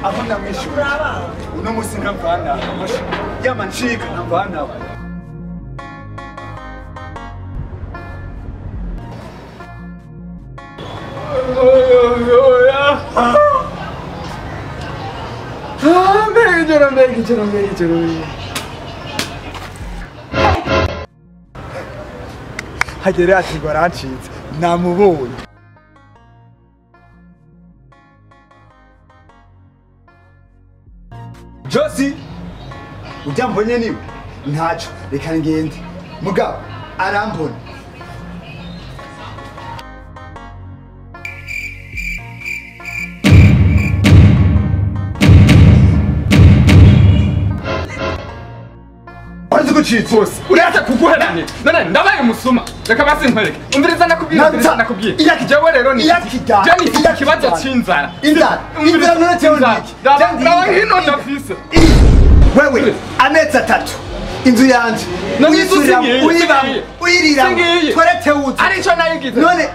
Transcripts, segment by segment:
Aho ndamwishyura uno munsi ntamvana yamancika ntamvana. Mbega ijoro. Hagere ati ngo arancitse namubonye. Josi ujya mbonye niwe ntaco reka ngende mugabo arambona. Bose uretse kuguheranye none ndabaye umusuma reka basi nkwereke umviriza nakubwira jewe rero ni je ni ikibazo c'inzara inzara none jewe niki ndaba hino ndafise wewe amezi atatu inzu yanje uyibamo uyiriramo tweretse wuzu arico nayigize none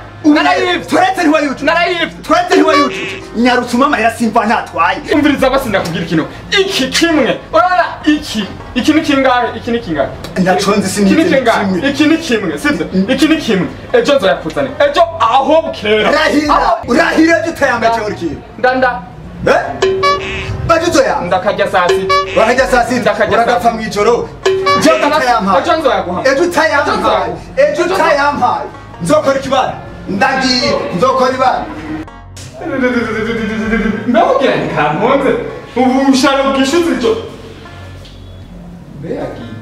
tweretse ntiwayujuje narayivye ntiwayujuje nyarutse umama yasimva ntatwaye. Umviriza basi ndakubwira ikintu iki kimwe urabona iki ni kingahe iki ni kingahe ndaconze sinzi iki ni kimwe sivyo iki ni kimwe ejo nzoyakuzane ejo aho bukera urahira ejo utayanga cyo urikiye ndanda baje uzoya ndakajya saa sita urahajya saa sita uragapfa mw'ijoro ejo utayampaye ejo nzoyaguha ejo utayampaye nzokora ikibara ndagiye nzokora ibara ndakubwira nti kantunze ubu busharo bwishuza ijoro mbe yagiye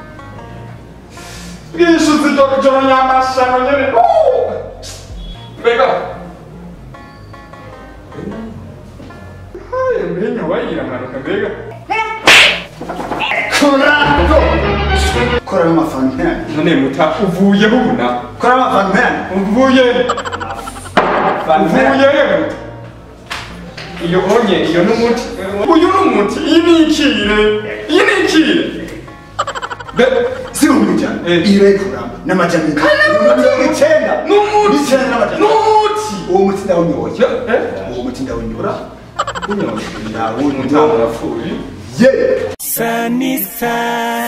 bwishuza ijoro nyamashano nyene mbega mbe nyoba yiramanuka mbega kora n'amafaranga none muta uvuyeho ubu na kora amafaranga uvuye muta iyo onye iyo n'umuti uyu n'umuti iyi ni ikire si umujyana irekura n'amajyana icyenda n'umuti n'umuti uwo muti ndawunyoye uwo muti ndawunyora ndawunyora ye Sunny side.